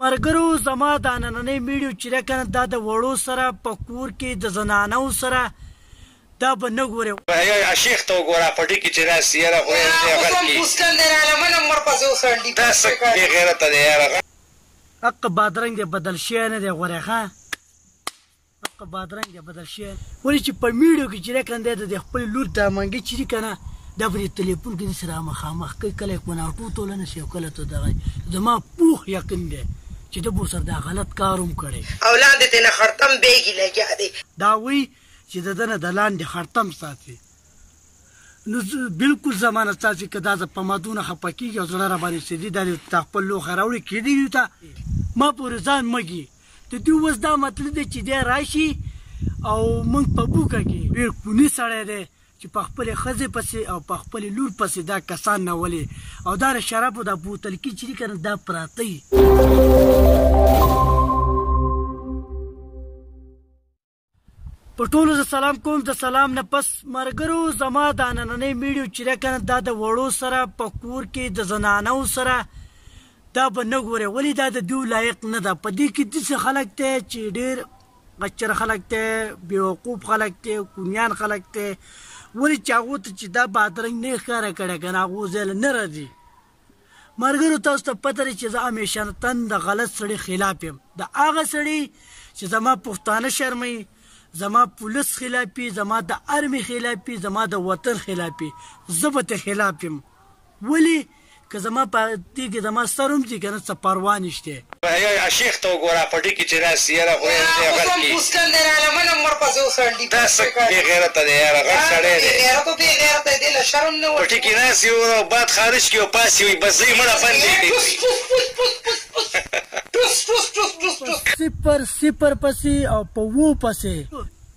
مرګرو زما دا نننۍ ویډیو چې ده کنه دا د وړو سره په کور کې د زنانو سره دا به نه ګورې. شیخ ته وګوره پټي کې چې ناست یاره خو یې دی غر کې دا څه بې غیرته دی یاره. حق بادرنګ دی بدل شوی نه دی غورې ښه. حق بادرنګ دی بدل شوی ولې چې په میډیو کې چې دی کنه دی د خپل لور دا منګي چې دي کنه دا په دې تلیفون کې داسې را مخامخ کوي، کله یې کوناټو ته ولنه شي او کله ته دغه. زما پوخ یقین دی چې ده به ورسره دا غلط کار هم کړی. او لاندې ترېنه خړتم بېګي لګیا دی. دا وایي چې د ده نه د لاندې خړتم څاڅي، نو بلکل زما نه څاڅي. که دا زه په ما دونه خفه کېږي او زړه راباندې سېځي، دا دې تا خپل لوښی راوړي کېدی دي ته ما پورې ځان مږي. د دوی اوس دا مطلب دی چې دی راشي او موږ په بوکه کې. ډېر کوني سړی دی چې په خپلې ښځې پسې او په خپلې لور پسې دا کسان نه ولي او دا د شرابو دا بوتل کې چې دي که نه دا پراته وي. په ټولو زه سلام کوم، د سلام نه پس مرګرو زما دا نننۍ ویډیو چې ده کنه دا د وړو سره په کور کې د زنانو سره دا به نه ګورې، ولې دا د دیو لایق نه ده. په دې کې داسې خلک دی چې ډېر غچر خلک دی، بېوقوف خلک دی، کونیان خلک دی، ولې چې هغو ته چې دا بادرنګ نه ښکاره کړی که نه هغو ځای له نه راځي. مرګرو تاسو ته پته ده چې زه همیشه تن د غلط سړي خلاف یم، د هغه سړي چې زما پښتانه شرموي، زما پولیس خلاف وي، زما د ارمي خلاف وي، زما د وطن خلاف وي، زه به ترې خلاف یم. ولې که زما په دې کې زما سر هم ځي که نه څه پروا نشته. شیخ ته وګوره پټي کې چې ناست یاره خو یې دی غر کې دا څه بې غیرته دی یاره، غټ سړی دی پټي کې ناست یو باد خارج کړي او پاس یې وي بس زه یې مړه بند یې کړي. صفر صفر پسې او په وو پسې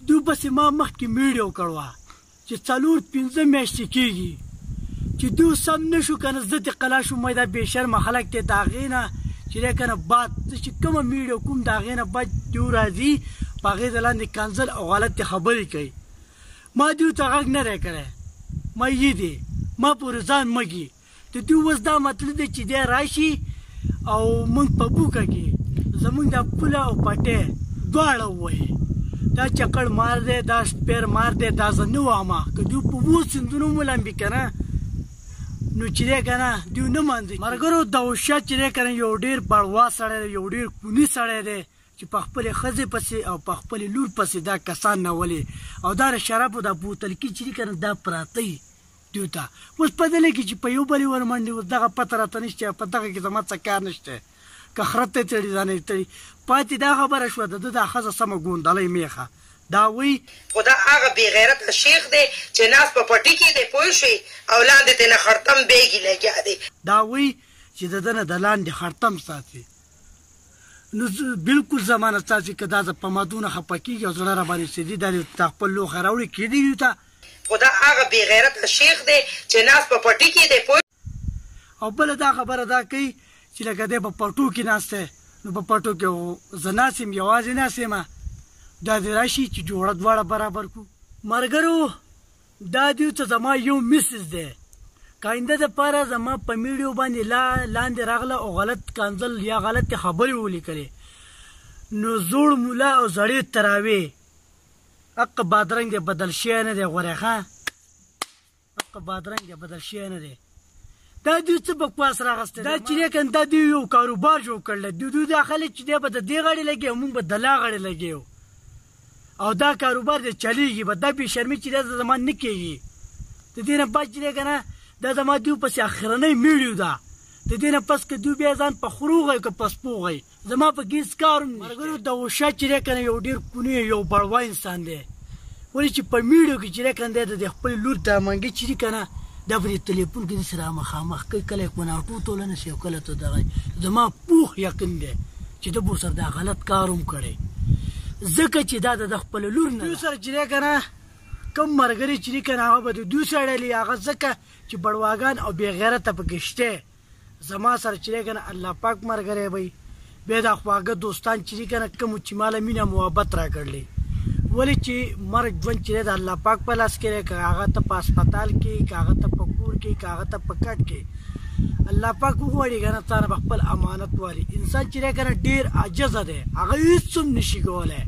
دوی پسې ما مخکې ویډیو کړوه چې 4-5 میاشتې کېږي چې دوی سم نه شو که نه زه ترې قلا شوم. دا بې شرمه خلک دی، د هغې نه چې دی که نه بعد زه چې کومه ویډیو کوم د هغې نه بعد دوی راځي په هغې د لاندې کنځل او غلطې خبرې کوي. ما دوی ته غږ نه دی کړی، ما یې دی ما پورې ځان مږي. د دوی اوس دا مطلب دی چې دی راشي او موږ په بوکه کې زموږ دا پوله او پټی دواړه ووهي. دا چکړ مار دی، دا سپیر مار دی، دا زه نه وامه. که دوی په اوو سیندونو هم ولامبي که نه نو چې دی که نه دوی نه منځي. مرګرو دوشه چې دی که نه یو ډېر بړوا سړی دی، یو ډېر کوني سړی دی چې په خپلې ښځې پسې او په خپلې لور پسې دا کسان نه ولي او دا د شرابو دا بوتل کې چې دي که نه دا پراته وي دوی ته. اوس پته لګي چې په یو بل یې ورمنډي، اوس دغه پته راته نشته، په دغه کې زما څه کار نشته. که خره ته تړي ځان یې تړي. پاتې دا خبره شوه د ده دا ښځه سمه ګوندلۍ میخه دا وایي. خو دا هغه بې غیرته شیخ دی چې ناست په پټي کې دی پوه شوې او لاندې ترېنه خړتم بېګي لګیا دی. دا وایي چې د ده نه د لاندې خړتم څاڅي، نو بلکل زما نه څاڅي. که دا زه په ما دونه خفه کېږي او زړه راباندې سېځي، دا دې تا خپل لوښی راوړي کېدی دوی ته. خو دا هغه بې غیرته شیخ دی چې ناست په پټي کې دی پوه. او بله دا خبره دا کوي چې لکه دی په پټو کې ناست دی، نو په پټو کې زه ناست یم، یوازې ناست یم، دا دې راشي چې جوړه دواړه برابر کړو. مرګرو دا دیو ته زما یو میسج دی که آینده دپاره زما په میډیو باندې لاندې راغله او غلط کنځل یا غلطې خبرې ولیکلې، نو زوړ مولا او زړې تراوې حق بادرنګ دی بدل شوی نه دی غورې ښه، حق بادرنګ دی بدل شوی نه دی. دا دوی څه بکواس راغستی دا چې دی که نه دا دوی یو کاروبار جوړ کړی دی. دوی دا خلک چې دی به د دې غاړې لګي او موږ به د لا غاړې لګیو او دا کاروبار دی چلیږي به. دا بې شرمي چې دی زما نه کېږي. د دې نه بعد چې دی که نه دا زما دوی پسې اخرنۍ میډیو ده. د دې نه پس که دوی بیا ځان په خرو غوي که په سپو غوي زما په هېڅ کار هم نشته. مرګرو دوشه چې دی که نه یو ډېر کونی یو بړوا انسان دی، ولې چې په میډیو کې چې دی که نه دی د خپلې لور دا منګي چې دي که نه دا په دې تلیفون کې داسې را مخامخ کوي، کله یې کوناټو ته ولنه شي او کله ته دغه. زما پوخ یقین دی چې ده به ورسره دا غلط کار هم کړی، ځکه چې دا د خپله لور نه. دوی سره چې دی که نه کوم ملګری چې دي که نه هغه به د دوی سره ډلې، هغه ځکه چې بړواګان او بې غیرته پکې شته. زما سره چې دی که نه الله پاک ملګری به وي، بیا دا خواږه دوستان چې دي که نه کومو چې ماله مینه محبت راکړلی، ولې چې مرګ ژوند چې دی د الله پاک په لاس کې دی. که هغه ته په هسپتال کې، که هغه ته په کور کې، که هغه ته په کټ کې، الله پاک وغواړي کنه تا نه به خپل امانت والي. انسان چې دی کنه ډېر عاجزه دی، هغه هیڅ هم نشي کولی.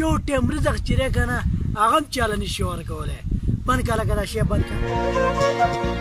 یو ټیم رزق چې دی کنه هغه هم چاله نشي ورکولی. بند کړه لکه دا شی بند کړه.